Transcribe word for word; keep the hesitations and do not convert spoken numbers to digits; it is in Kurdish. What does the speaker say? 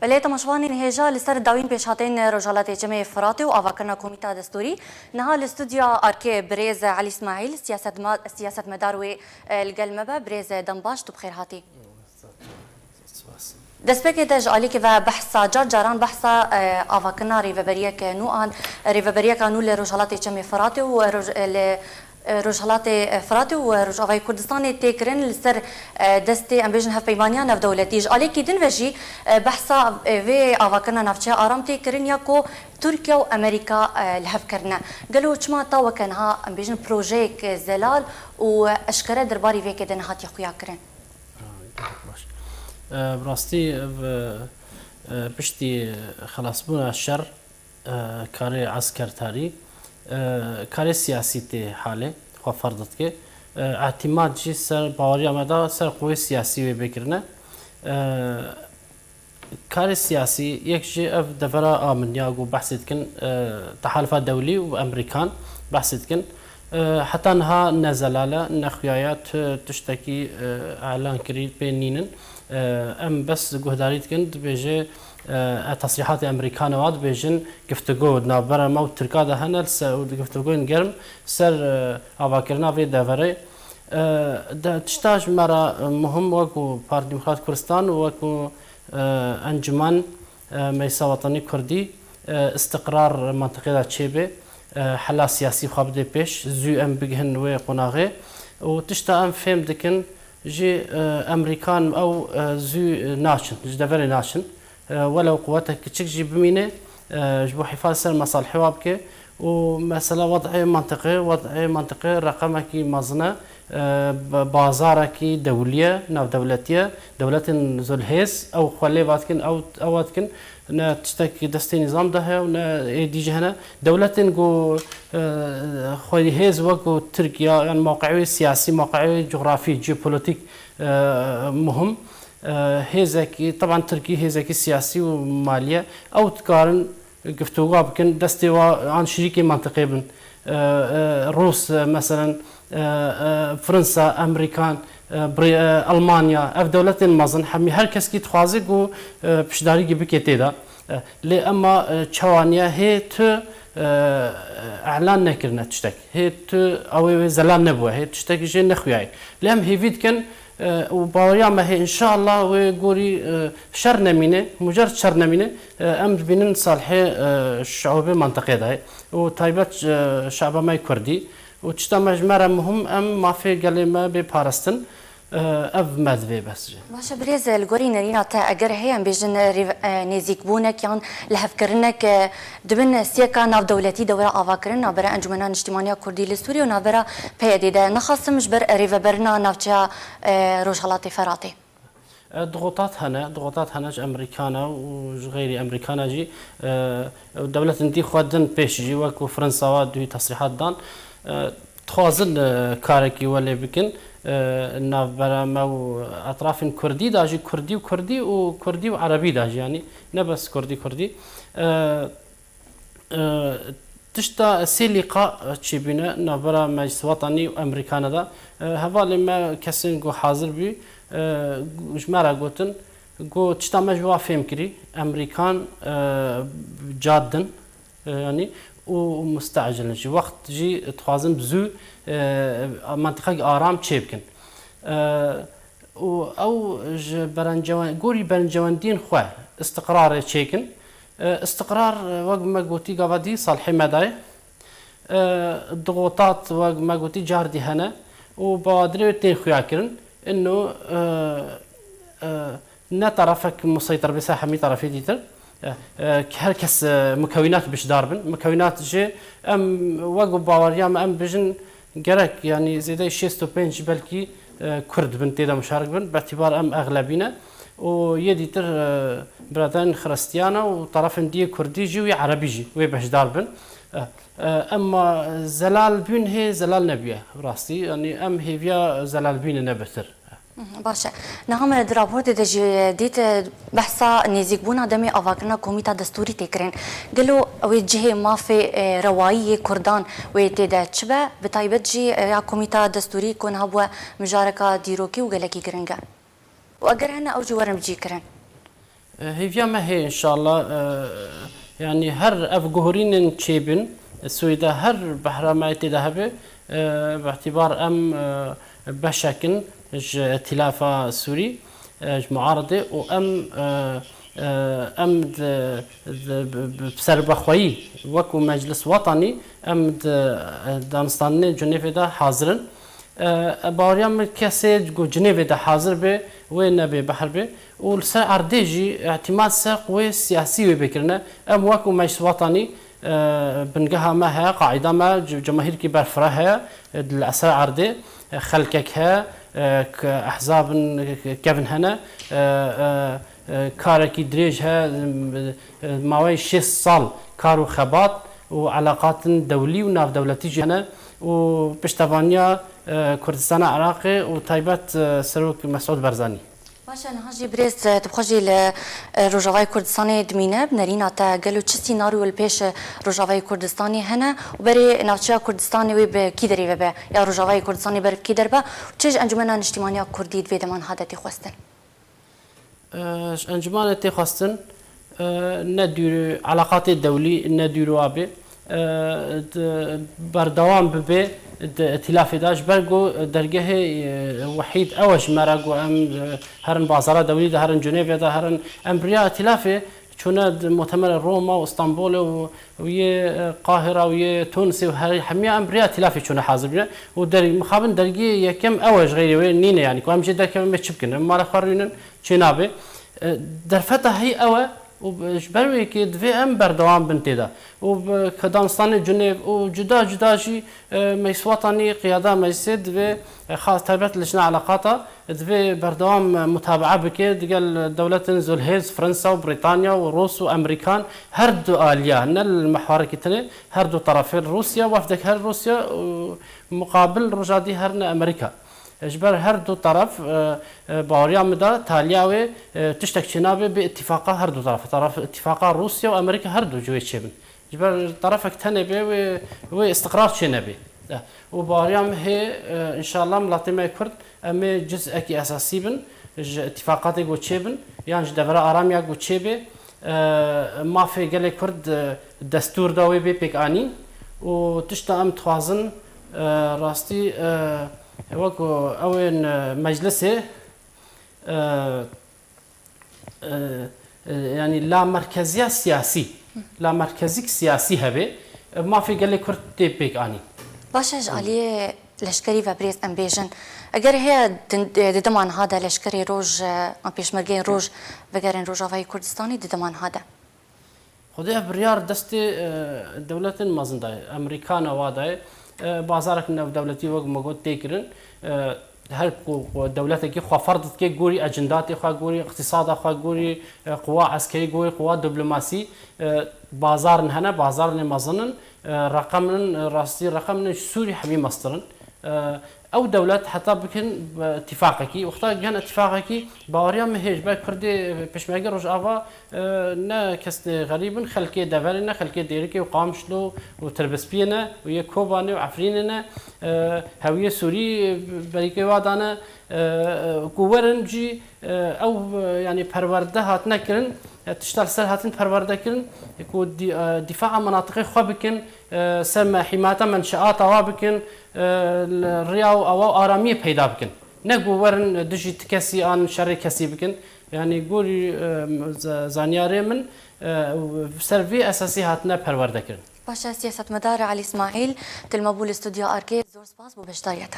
Belê, temaşevanên hêja, li ser dawîn pêşhateyên Rojhilatê Çemê Firatê û avakirina Komîta Destûrî, niha li stûdyoya arkê birêz Elî Îsmaîl, siyasetma-, siyasetmedar wê, e, li gel me be. Birêz, e, dem baş, tu bi xêr hatî. Spas. Destpêkê de ji alîkî ve behsa, car caran behsa, e, avakirina rêveberiyeke nû an, rêveberiyeka nû li Rojhilatê Çemê Firatê û, e, roj-, e, li, e, Rojhilatê, e, Firatê û, e, Rojavayê Kurdistanê tê kirin li ser, e, destê, em bêjin, hevpeymaniya navdewletî. Ji alîkî din ve jî, e, behsa, e, vê avakirina navçeya Aram tê kirin ya ku Tirkiye û Amerîka, e, li hev kirine. Gelo çima ta weke niha, em bêjin, projeyek zelal û eşkere derbarî vê yekê de nehatiye xuya kirin? Ha, gelek baş. E, bi rastî ev, e, piştî xelasbûna şer, e, karê eskertarî, e, karê siyasî tê halê xwe ferz dike. E, îtîmad jî ser baweriya me da ser qûwê siyasî wê bê kirine. E, Karê siyasî, yek jî ev devera a min ya ku behsê dikin, e, Tehalifa Dewlî û Emerîkan behsê dikin. E, heta niha ne zelal e, ne xuya ye, tu tiştekî, e, elan kirî pê nînin. E, em bes guhdarî dikin, dibêje, e, e, tesrîhatê Emerîkanê wa dibêjin, giftigo di navbera me û Tirka de hene, li ser, û giftigoyên germ ser, e, avakirina vê deverê. E, de, tişta ji me re, e, muhim wekû Partî Demokrat Kurdistan û wekû e, Encûmen, e, Meclisa Wetanî Kurdî, e, îstiqrar mentiqê de çêbe, e, hela siyasî xwe bide pêş, zû em bigihin wê qonaxê. Û tişta em fêm dikin jî, e, Emerîkan ew, e, zû naçin, ji deverê naçin. E, welew quwetek kiçik jî bimîne, e, ji bo hîfaz ser mesalihê wa bike. Û mesela wed'ê mentiqê, wed'ê mentiqê reqemekî mezin e, e, ba-, bazarekî dewlî ye, navdewletî ye. Dewletên zilhêz ew xwe lê va dikin, ew, ew dikin, ne tiştek destê nîzam de heye û ne ê dî jî hene. Dewletên ku, e, xwedî hêz wek ku Tirkiye, yan mewqeyê siyasî, mewqeyê cografî, jeopolitîk, e, muhim. E, hêzekî, teban Tirkî hêzekî siyasî û malî ye. Ew dikarin giftoga bikin, destê wa an şirîkê mentiqê bin. E, e, Rûs, e, meselen, e, e, Fransa, Emerîkan, e, Bri-, e, Almanya, ev dewletên mezin, hemî her keskî dixwaze ku, e, piştdarîkî bike tê de. E, lê ema, e, çawa niye, hê tu, e, elan nekirine tiştek. Hê tu ew ê wê zelal nebûye, hê tiştekî jê nexuyaye. Lê em hêvî dikin, e, û baweriya me hê, înşallah wê gorî, e, şer nemîne, mucer şer nemîne, e, em dibînin salihê, e, şiûbê mentiqê de ye û taybet, e, şiûba me yê Kurdî. Û tişta me ji me re muhim, em mafê gelê me bê parastin, e, ev me divê bes jî. Baş e, birêz, li gorî nerîna te, eger heye, em bêjin, rêv-, e, nêzîkbûnek yan lihevkirinek, e, di bin siyeka navdewletî de were avakirin navbera Encûmena Niştîmaniya Kurdî li Sûriyê û navbera P Y D'ê de. Nexasim ji ber rêveberina navçeya, e, Rojhelatê Feratê. E, digotat hene, digotat hene ji Emerîkana û ji xeyrî Emerîkana jî, e, dewletên dî xwe din pêş jî, wekû Fransa wa duhî tesrîhat dan. E, dixwazin, e, karekî welê bikin, e, navbera me û etrafên Kurdî de jî, Kurdî û Kurdî û Kurdî û Erebî de jî, yanî ne bes Kurdî, Kurdî. E, E, tişta sê lîqa çêbûne navbera Meclis Wetanî û Emerîkana de. E, hevalê me kesên ku hazir bû, e, ji me re gotin, ku tişta me ji wa fêm kirî, Emerîkan, e, cad din, e, yanî û mustecil in jî. Wext jî dixwazin bi zû, e, mentiqek aram çêbikin. E, û ew ji berencewen-, gorî berencewendiyên xwe istiqrarê çêkin. E, istiqrar, e, wek me gotî gava dî salihê me dayê. E, digotat wek me gotî car dî hene û bawadirê wê tên xuya kirin. Ino, e, e, ne tarafek museytir bê ser hemî tarafê dîtir. E, e, her kes, e, mukewînat bişdar bin. Mukewînat jî em wek baweriya me em bijin gerek, yanî zêdeyî şêst û pênc belkî, e, Kurd bin tê de muşarik bin. Betîbar em exlebî ne. Û yê dîtir, e, biraderên Xiristiyana û tarafên diyê Kurdî jî wî Erebî jî wê beşdar bin. E, e, emma zelal bûn hê zelal nebûye rastî. Yanî em hêviya zelal bîne ne betir. Baş e. Niha me di raportê de jî dît, e, behsa nêzîkbûna demê avakirina komîta destûrî tê kirin. Gelo ew ê cihê mafê, e, rewayî yê Kurdan wê tê de çi be? Bi taybet jî, e, ya komîta destûrî ku niha bûye mijareka dîrokî û gelekî giring e. Û eger hene ew jî werin bicîkirin. E, hêviya me heye înşallah, e, yanî her ev guhorînên çêbin, e, Sûrî de her behra me tê de hebe, e, bi îtîbar em, e, beşek in ji îtîlafa Sûrî, e, ji muaridê û em, e, e, em di, di, bi, bi serbexweyî wekû Meclis Wetanî em di, e, danûstanê Cinêvê de hazir in. E, baweriya min kesê ku Cinêvê de hazir be, wê nebê behr be. Û li ser erdê jî îtîmad ser quwê siyasî wê bê kirine. Em wek û Meclis Wetanî, e, bingeha me heye, qaîda me, c-, cemahîrkî berfireh heye, e, li ser erdê, e, xelkek heye, e, k-, ehzabin, k-, kevin hene, e, e, e, karekî dirêj heye, e, e, maweyê şêst sal kar û xebat û eleqatin dewlî û navdewletî jî hene û piştevaniya, e, Kurdistana Iraqê û taybet, e, Serok Mesûd Barzanî. Baş e, niha jî birêz, e, tu bi xwe jî li, e, Rojavayê Kurdistanê dimîne, bi nerîna te gelo çi sînaryo li pêş, e, Rojavayê Kurdistanê hene û berê navçeya Kurdistanê wê bi kî derê ve be ya Rojavayê Kurdistanê ber bi kî derbe û çi ji Encûmena Niştîmaniya Kurdî di vê deman hade tê xwestin? E, ji encûmanê tê xwestin, e, ne dûr, eleqatê dewlî ne dûr wa bê, e, di, berdewam bibe di îtîlafê de. Ji ber ku dergehê, e, wehîd ew e ji me re ku em, e, herin bazara dewlî de, herin Cinêvê de, herin em bi riya îtîlafê çûne di mutemerê Roma û Stenbolê û, û yê, e, Qahira û yê Tunisê û her, hemiya em bi riya îtîlafê çûne hazir bûne. Û der-, mixabin dergî yekem ew e ji xeyrê wê nîne, yanî ku em jê derkevin bê çi bikin? Em mala xwe rûnin, çê nabe. E, derfeta heyî ew e û b-, ji ber wê yekê divê em berdewam bin tê de. Û b-, ke danûstanê Cinêv û cuda cuda jî, e, Meclis Wetanî, qiyada Meclisê divê, e, xas taybet lijna eleqata, divê berdewam, e, mutabaa bike digel dewletên zilhêz, Fransa û Brîtanya û Rûs û Emerîkan, her du aliya, ne li mehwarekî tenê, her du terefê, Rûsya, wefdek her Rûsya û muqabil roja dî herine Emerîka. Ji ber her du teref, e, e, baweriya min de taliya wê, e, tiştek çênabe bê îtîfaqa her du teref. Teref, îtîfaqa Rûsya û Amerîka her du ji wê çêbin. Ji ber terefek tenê bê wê, wê îstiqrar çênebê. E, û baweriya min hê, e, înşallah miletê me Kurd em ê cizekî esasî bin, ji îtîfaqatê ku çêbin, yan ji devera aramiya ku çêbê, e, mafê gelê Kurd, e, destûr da wê bê pêkanîn û tişta em dixwazin, e, rastî, e, weko ew ên, e, meclisê, e, e, e, yanî lamerkeziya siyasî, lamerkezîk siyasî hebe, e, mafê gelê Kurd tê pêkanîn. Baş e, ji aliyê leşkerî ve birêz em bêjin. Eger heye din-, di dema niha de leşkerê roj, e, an pêşmergeyên roj vegerin Rojavayê Kurdistanê di dema niha de? Xwedê ev biryar destê, e, dewletên mezin de ye. Emerîka ne wa de ye. E, bazarek navdewletî wek me got tê kirin. E, her ku dewletekî xwe ferz dike gorî ecindatê xwe, gorî îqtîsada xwe, gorî, e, quwa eskerî, gorî quwa diplomasî, e, bazarin hene, bazarên mezin in. E, reqem in, e, rastî reqem in, ji Sûrî hemî mestir in. E, ew dewlet heta bikin, e, îtîfaqekî, wexta gihên îtîfaqekî, baweriya min hê ji ber Kurdê, e, pêşmerge Rojava, e, ne kesê xerîb in, xelkê deverê ne, xelkê Dêrikê û Qamişlo û Tirbispiyê ne û yê Kobanê û Efrînê ne, e, hewiyê Sûrî, e, berîkê wa dane, e, e, ku werin jî, e, ew, e, yanî perwerde hatine kirin, e, tişta li ser hatin perwerde kirin, e, ku dî-, e, dîfaa menatiqê xwe bikin, e, ser me hîmayeta menşeata wa bikin, e, li riya û awa û aramiyê peyda bikin. Ne ku werin dijî ti kesî an şerê kesî bikin. Yanî gorî, e, z-, zanyarê min, e, ser vê esasî hatine perwerde kirin. Baş e, siyasetmedar Elî Îsmaîl, tu li me bû li stûdyoya Arkê, zor spas bo beşdariya te.